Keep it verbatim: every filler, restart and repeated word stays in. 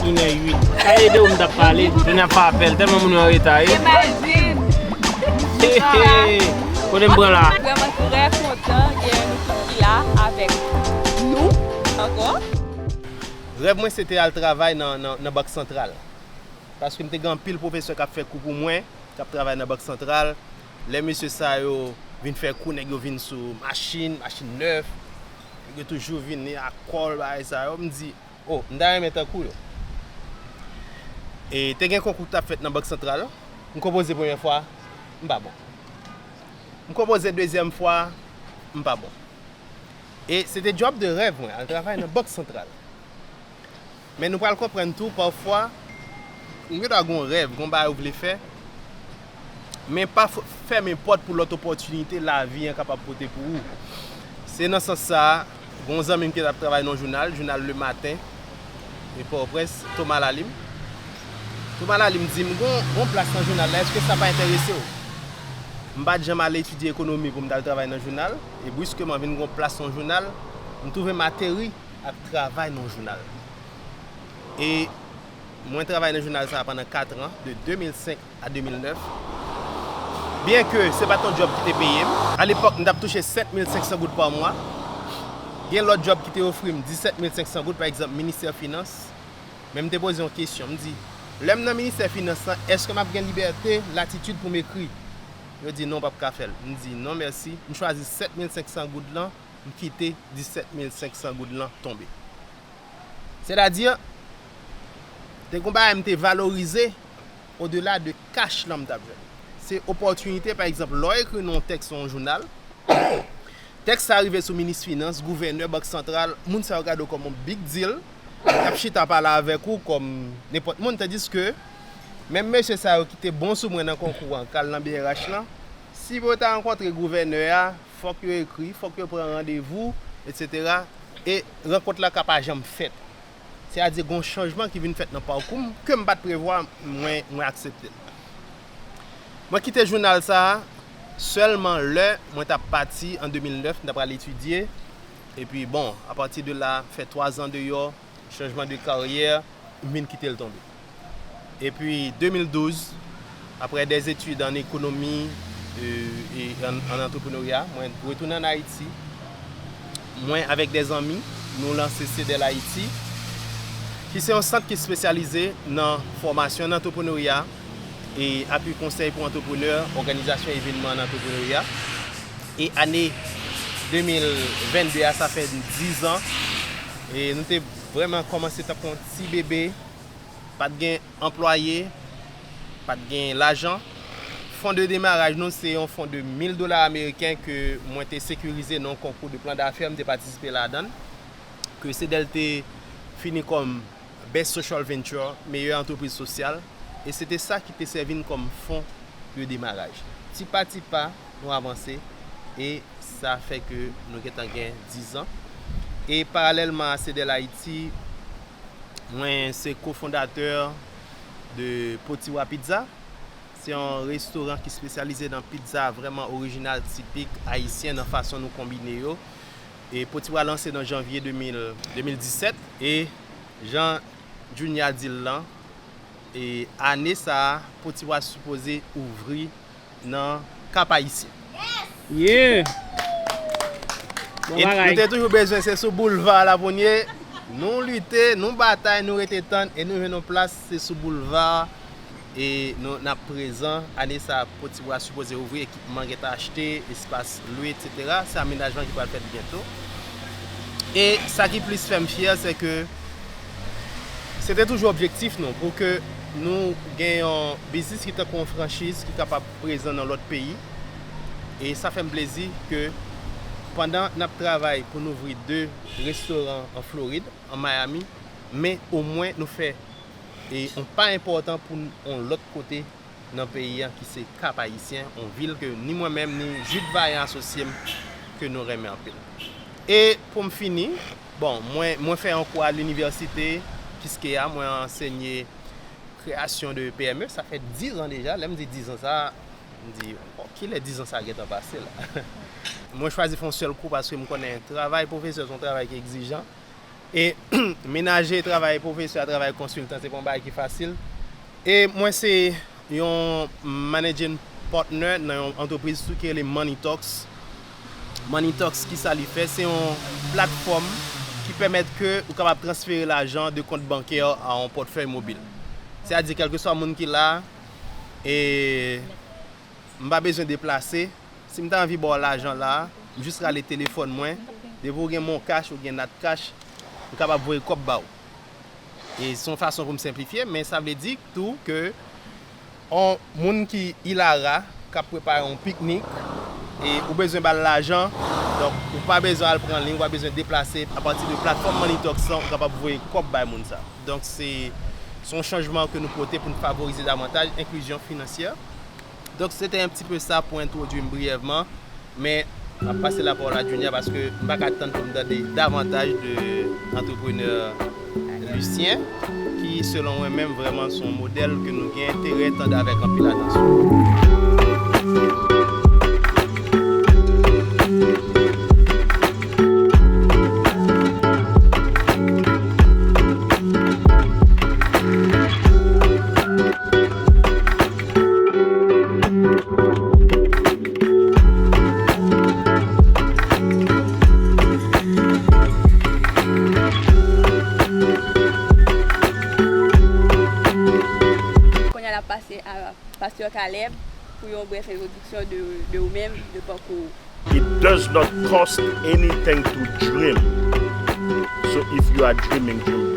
Inè uit. Sa ede w m t ap pale. Tounen ap fè apèl. Tèlman moun yo an reta, wi. Imajin. He, he. Kote m pran la? Vrèman trè kontan gen nou tout ki la avèk nou ankò. Rèv mwen se te al travay nan, nan, nan Bank Santral. Paske m te gen anpil pwofesè k ap fè kou pou mwen, k ap travay nan Bank Santral. Lè mesye sa yo vin fè kou, nèg yo vin sou machin, machin nèf. Nèg yo toujou vini ak kòl, bagay sa yo. M di, oh, m ta renmen tankou yo. E te gen konkou k t ap fèt nan Bank Santral. M konpoze premyè fwa, m pa bon. M konpoze dezyèm fwa, m pa bon. E se te djòb de rèv mwen, al travay nan Bank Santral. Men nou pral konprann tou, pafwa, ou gen dwa gen yon rèv, gen yon bagay ou vle fè, men pa f-, fèmen pòt pou lòt opòtinite lavi an kapab pote pou ou. Se nan sans sa a, gen yon zanmi m ki t ap travay nan yon jounal, jounal Le Matin, e Pòtoprens, Thomas Lalim. Thomas Lalim di m, gen yon, gen yon plas nan jounal la, èske sa pa enterese w? M pa t janm al etidye ekonomi pou m t al travay nan jounal, e briskeman vin gen yon plas nan yon jounal, m twouve m ateri ap travay nan yon jounal. E mwen travay nan jounal sa a pandan kat an, de de mil senk a de mil nèf. Byenke se pa t yon djòb ki te peye m, alepòk, m t ap touche sèt mil senk san goud pa mwa. Gen lòt djòb ki te ofri m disèt mil senk san goud, pa egzanp, ministè finans. Men m te poze yon kesyon, m di, lè m nan ministè finans lan, èske m ap gen libète, latitid pou m ekri? Yo di, non, w p ap ka fè l. M di, non, mèsi. M chwazi sèt mil senk san goud lan, m kite disèt mil senk san goud lan tonbe. Sètadi, te gen yon bagay m te valorize odela de kach lan m t ap jwenn. Se opòtinite, pa egzanp, lè w ekri nan yon tèks nan yon jounal, tèks sa rive sou minis finans, gouvènè, bank santral, moun sa yo gade w kòm yon big deal, y ap chita pale avèk ou kòm nenpòt moun, tandiske menm mesye sa yo ki te bon sou mwen nan konkou an, k al nan B R H lan, si pou yo ta rankontre gouvènè a, fòk yo ekri, fòk yo pran randevou, etsetera. E rankont la ka pa janm fèt. Sètadi gen yon chanjman ki vin fèt nan pakou m, ke m pa t prevwa, mwen, mwen aksepte l. Mwen kite jounal sa a sèlman lè mwen t ap pati an de mil nèf, m t ap al etidye. Epi, bon, apati de la, fè twa zan deyò, chanjman de karyè, m vin kite l tonbe. Epi, de mil douz, après des études en économie, euh, et en, en entrepreneuriat, mwen retounen ann Ayiti. Mwen avèk de zanmi, nou lanse Cedel Haïti, ki se yon sant ki espesyalize nan fòmasyon an antrepreneurya e apui konsèy pou antreprenè, òganizasyon evènman an antrepreneurya. E ane de mil venn de a, sa fè diz an, e nou te vrèman kòmanse tankou yon ti bebe, pa t gen anplwaye, pa t gen lajan. Fon de demaraj nou, se yon fon de mil dola ameriken ke mwen te sekirize nan yon konkou de plan dafè, m te patisipe ladan l, ke Cedel te fini kòm Best Social Venture, meyè antrepriz sosyal, e se te sa ki te sèvi n kòm fon de demaraj. Ti pa ti pa, nou avanse, e sa fè ke nou gentan gen diz an. E paralèlman a Cedel Haïti, mwen se kofondatè de Potiwa Pizza. Se yon restoran ki espesyalize nan pizza vrèman orijinal, tipik ayisyen nan fason nou konbine yo. E Potiwa lanse nan janvye de mil, de mil disèt. E jan Junia di l lan, e ane sa a, Potiwa sipoze ouvri nan Kap Ayisyen. Yeah! Bon bagay. E nou te toujou bezwen, se sou boulva la pou n ye. Nou lite, nou batay, nou rete tann, e nou jwenn yon plas, se sou boulva. E nou, n ap prezan. Ane sa a, Potiwa sipoze ouvri, ekipman gentan achte, espas lwe, etsetera. Se amenajman ki pral fèt byento. E sa ki plis fè m fyè, se ke se te toujou objektif nou, pou ke nou gen yon biznis ki tankou yon franchiz ki kapab prezan nan lòt peyi. E sa fè m plezi ke pandan n ap travay pou n ouvri de restoran an Florid, an Miami, men omwen nou fè e yon pa enpòtan pou n, yon lòt kote nan peyi a, ki se Kap Ayisyen, yon vil ke ni mwen menm, ni Jude Vaillant asosye m, ke nou renmen anpil. E pou m fini, bon, mwen, mwen fè yon kou a linivèsite Kiskeya, mwen ansenye kreyasyon de P M E, sa fè diz an deja, lè m di diz an sa, m di, bon, kilè diz an sa gentan pase la? Mwen chwazi fè yon sèl kou paske m konnen travay pwofesè se yon travay ki egzijan. E menaje travay pwofesè a, travay konsiltan, se pa yon bagay ki fasil. E mwen se yon managing partner nan yon antrepriz tou ki rele Money Talks. Money Talks, ki sa li fè? Se yon platfòm ki pèmèt ke ou kapab transfere lajan de kont bankè a yon pòtfèy mobil. Sètadi, kèlkeswa moun ki la, e m pa bezwen deplase. Si m ta anvi ba w lajan la, m jis rale telefòn mwen. Depi w gen Mon Cash ou gen Nat Cash, m kapab voye kòb ba w. E se yon fason pou m senplifye, men sa vle di tou ke yon moun ki Ilara k ap prepare yon piknik, e ou bezwen ba l lajan, donk ou pa bezwen al pran liy, ou pa bezwen deplase. Apati de platfòm Money Talks lan, ou kapab voye kòb bay moun sa. Donk se, se yon chanjman ke nou pote pou n favorize davantaj enklizyon finansyè. Donk se te un petit peu ça pou entwodui m briyèvman, men m ap pase lapawòl a Junior paske m pa ka tann pou m tande davantaj de antreprenè Lucien, ki selon mwen menm vrèman se yon modèl ke nou gen enterè tande avèk anpil atansyon. Kounye a n ap pase a Pastè Caleb pou yon brèf entwodiksyon de, de ou menm, de pakou ou. It does not cost anything to dream. So if you are dreaming, dream